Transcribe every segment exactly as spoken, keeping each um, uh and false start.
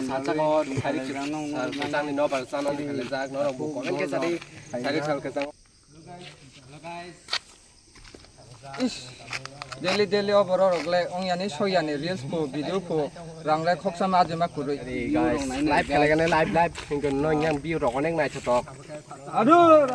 Salsako thari kwchangni nobar chana khalijak, norok bo comment khe sadi, thari sal kwchang. Ish, daily daily o borok rok le ong yani soi yani reels pho video pho rang le khoksa ma ajima kwrwi. Live khalai gana live live hingke no yang view rok onek naithotok. Ado.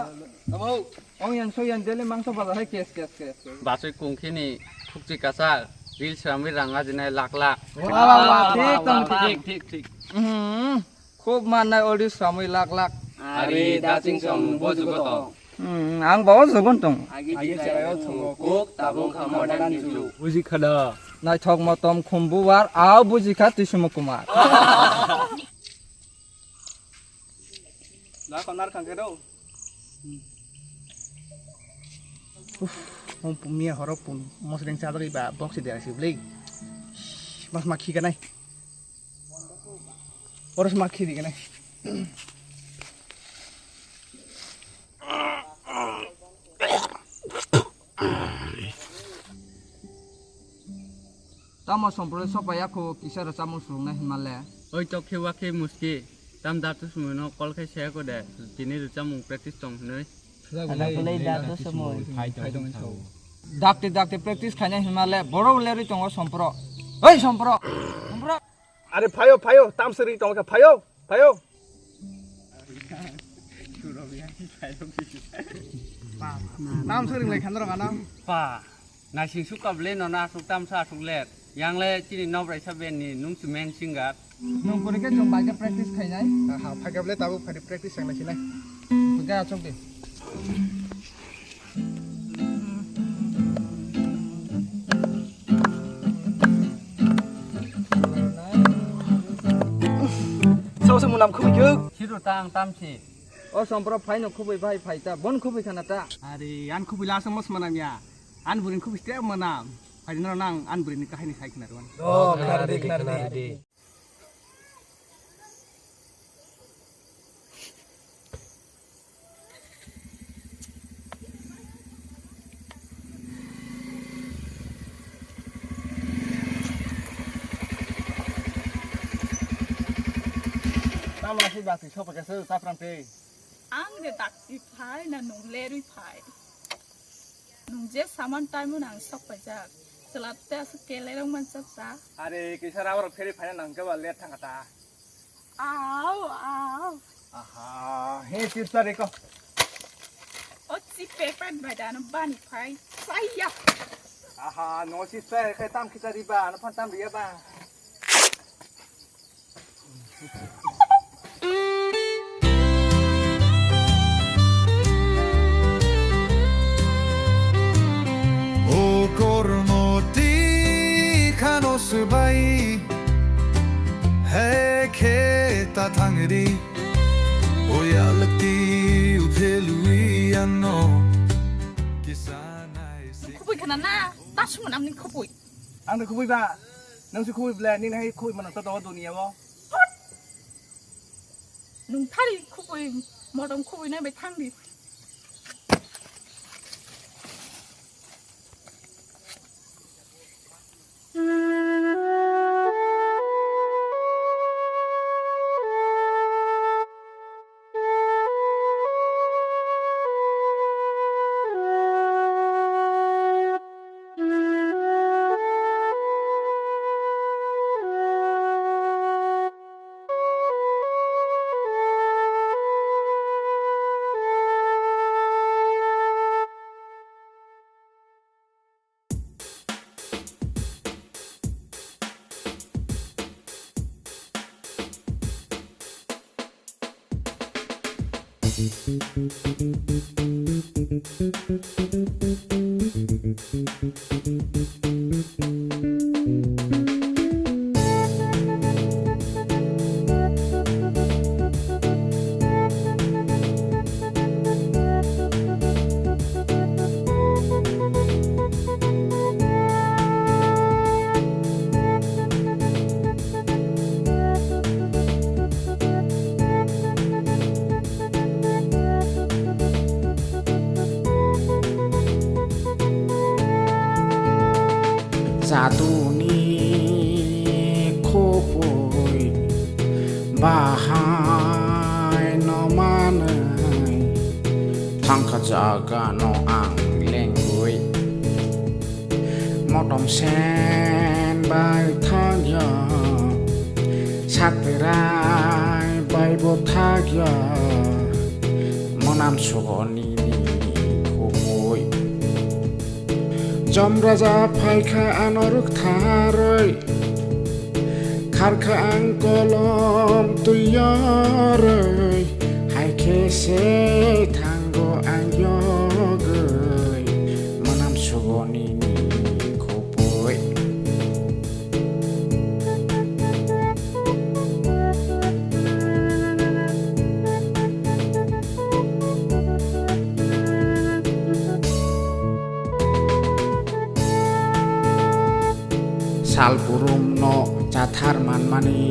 Amo. Ong yan soi yan daily mangso bazar hai kes kes kes. Basui kungkhini khukchi kasa reels ramwi rang ajinai lak lak. Wa wa wa thik tong thik thik thik. Hmm. Khub mannai ori samui lak lak. Ari daching song bo jugo tong. Hmm, ang bo jugon tong. Agi cherayo thungo kok tabung kha modern juju. Buji khana. Naithok motom khumbuwar au buji kha Tisumu Kumar. Lako nar khangke do. Uff, miya horo pun mosreng chajagwi ba box de asi blei. Mas ma khikanai. Oro sma khibi gana. Tamo sompro sopaya kho kisa rwchapmung swrwngnai hinmale. Oi tok khe wa khe muski. Tam datu sumui no call khai se ko de. Tini rwchapmung practice tong hinwi. Dakti dakti practice khaina hinmale borok lerwi tongo sompro. Oi sompro. Sompro. Are phayo phayo tam seri tong kha phayo phayo. Tam seri lai khandra bana. Pa. Naising sukab le no na asuk tamsa asuk ler. Yang le chini nobrai sa ben ni nung si men singer. Nung kuri ke jom bai ke practice khai nai. Ha, ha, phai kable tabu phai practice yang nai sinai. Ga chok de. Sao se munam khum yuk. Siru tang tam si. O sompro phai no khubui bai phai ta. Bon khubui khana ta. Ari an khubui la se mos manam ya. An burin khubui ste manam. Phai no nang an burin ni kahini sai khna ruan. Oh, khna de, khna de. Tamo si bati sopa kesa sapran te. Ang de dakti phai na nung lerui phai. Nung je saman time nang sok paijak. Chelap te asuk kelai rong man chak ta. Are kisa rabo rok pheri phai na nang ke ba let thang ta. Au, au. Aha, he chips ta reko. O chip packet bai da no bani phai. Saya. Aha, no chips ta reko tam kisa riba, no phan tam riya ba. O kormo ti khano swbai, he khe ta thangri, o yalak ti u phelui ano kisa nai si. Khubui khana na, ta sumun amni khubui. Ang da khubui ba, nang si khubui ble, nini hai khubui mano ta do dunia o. Nung thari khubui, modom khubui nai bai thang di. Sa Bahai no manwi thangkha jaga no ang lengwi. Motom sen bai thangya, satrai bai bo thagya, monam sogoni ni khubui. Jom raja phaikha ano rwktharwi, kharkha ang kolom twi yorwi, hai khe se thango ang yogwi, monam sogoni ni khubui. Sal burum no chathar manmani,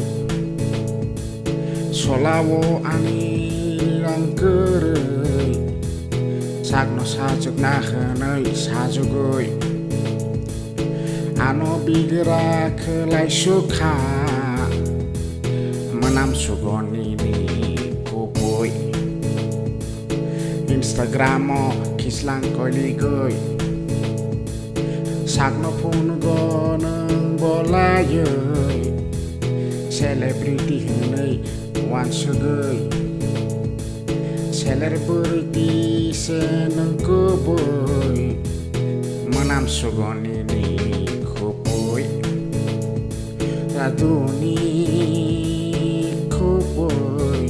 solao ani rang kwrwi, sakno sajwkna hwnwi sajwgwi. Ano bigra khlai sukha, mwnam sugoni ni kubui. Instagram o khislang koiligwi, sakno phungo nwng bolaiwi, celebrity hwnwi wansugwi. Seler bwrwi tise nwng kubui, mwnam sugoni ni khubui. Raduni khubui,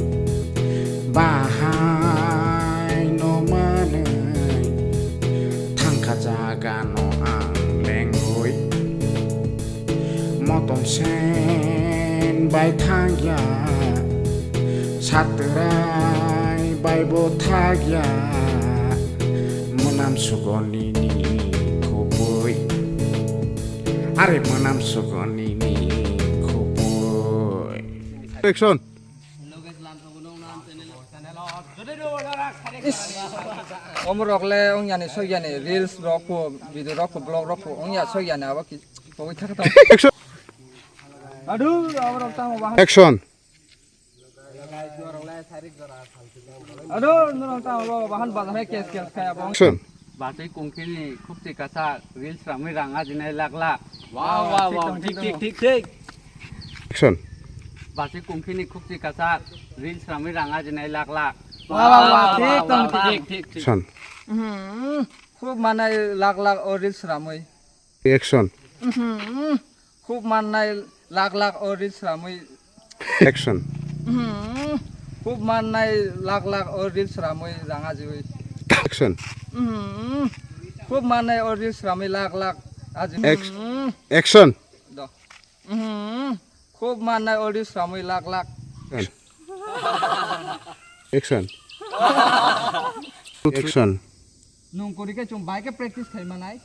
bahai no manwi, thangkha jaga no ang lengwi. Motom sen bai thangya, satrai bai bo thagya, mwnam sugoni ni khubui. Are mwnam sugoni ni khubui. Action. Omorok le wngyani soyani reels rok po, video rok po, vlog rok po wngya soyani abo ki pogwi thaka tong. Action. Adu, aborok tamo bahai. Action. Adu, norok tamo bahan bazar hai kes kes kaya bong. Action. Bachai kongkhini khupchi kasak, reels ramwi rang ajinai lak lak. Wow, wow, wow, thik, thik, thik, thik. Action. Bachai kongkhini khupchi kasak, reels ramwi rang ajinai lak lak. Wow, wow, wow, thik tong, thik, thik, thik. Action. Mhm. Khub manai lak lak o reels ramwi. Action. Mhm. Khub mannai lak lak o reels ramwi. Action. Mhm. Khub mannai lak lak o reels ramwi rang ajiwi. Action. Mhm. Khub mannai o reels ramwi lak lak aji. Ac-, mhm. Action. Do. Mhm. Khub mannai o reels ramwi lak lak. Action. Action. Action. Nung kori khe chwng bai khe practice khai manai.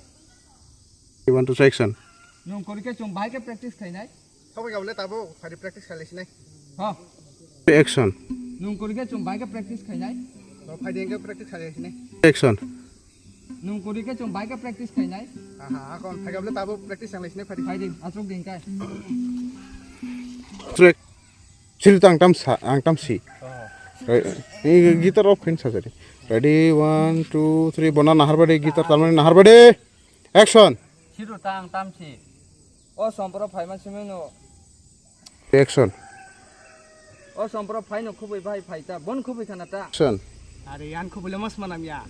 You want to say action? Nung kori khe chwng bai khe practice khainai. Thokbai gabole tabo phari practice khalai sinai. Ha. Action. Nung kori khe chwng bai khe practice khainai. Bo phai dengke practice khalai sinai. Action. Nung kori khe chwng bai khe practice khainai. Aha, akon phai gabole tabo practice khalai sinai phari. Phai ding, asuk ding kai. Track. Siri ta ang tam sa, ang tam si. Oh. Re-, eh, guitar off khain sa jari. Ready, one, two, three. Bona nahar bade guitar tamani nahar bade. Action. Siri ta ang tam si. O sompro phaima simi no. Action. O sompro phai no khubui bai phai ta. Bon khubui khana ta. Action. Are an khubui le mas manam ya.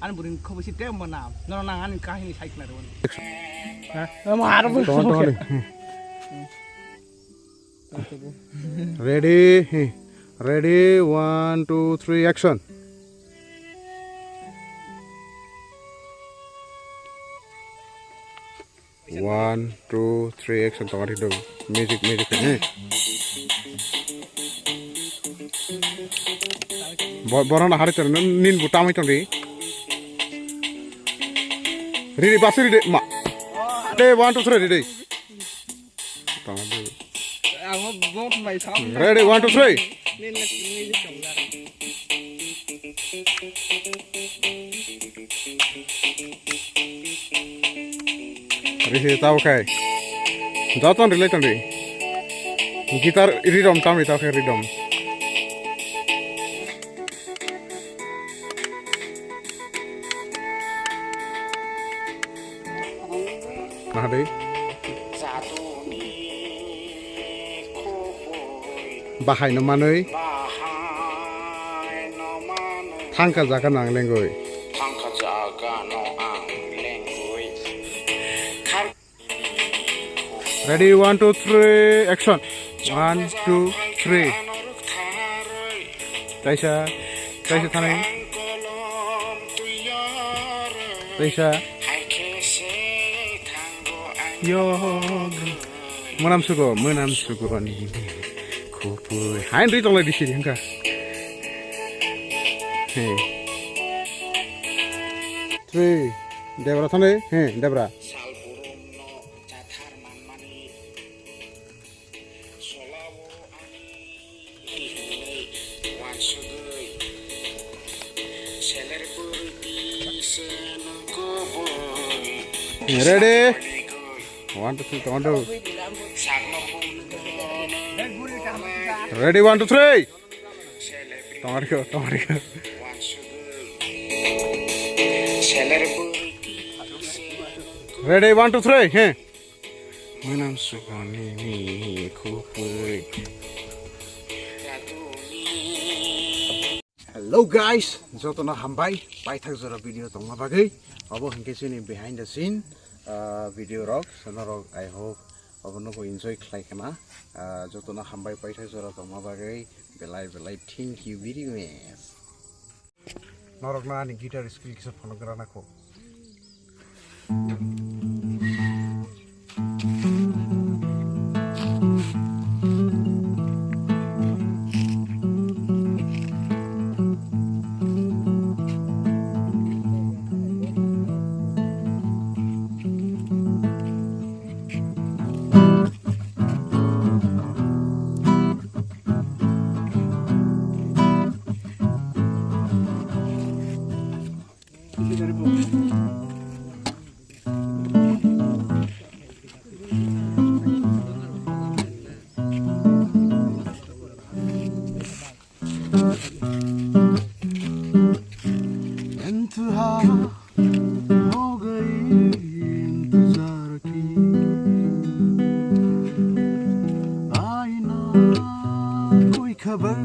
An burin khubui si tem manam. No nang an kahini sai khna ron. Action. Ha? Tongan, tongan. Ready, ready, one, two, three, action. One, two, three, action. Tongo thik dong. Music, music, eh. Bo-, borok no hari tongo, nin bo tamai tong di. Ready, basi ready, ma. Ready, one, two, three, ready. Tong di. Amo box bai sound. Ready, one, two, three. Nin le music tong la. Risi tau khai. Joton relate tong di. Guitar ridom tamni tao khe ridom. Nahadei. Bahai no manwi. Thangka jaga no ang lengwi. Ready, one, two, three, action. One, two, three. Kaisa, kaisa thani. Kaisa. Yo. Mwnam sugo, mwnam sugo ni. Khupui. Hain ri tonglai disi hingka. Hey. Three. Debra thani. Hey, Debra. Ready? One, two, three, one, two. Ready, one, two, three. Tongarikho, tongarikho. Ready, one, two, three. Hey. Mwnam sukoni ni khupui. Hello guys, jotono hambai paithak jora video tongma bagwi. Obo hinkhe chini behind the scene, ah, video rok. So norok, I hope obo nugo enjoy khlai khna. Ah, jotono hambai paithak jora tongma bagwi. Belai belai thank you very much. Norokno ani guitar skill kisa phunukna nangkho. انتہا ہو گئی انتظار کی، آئینہ کوئی خبر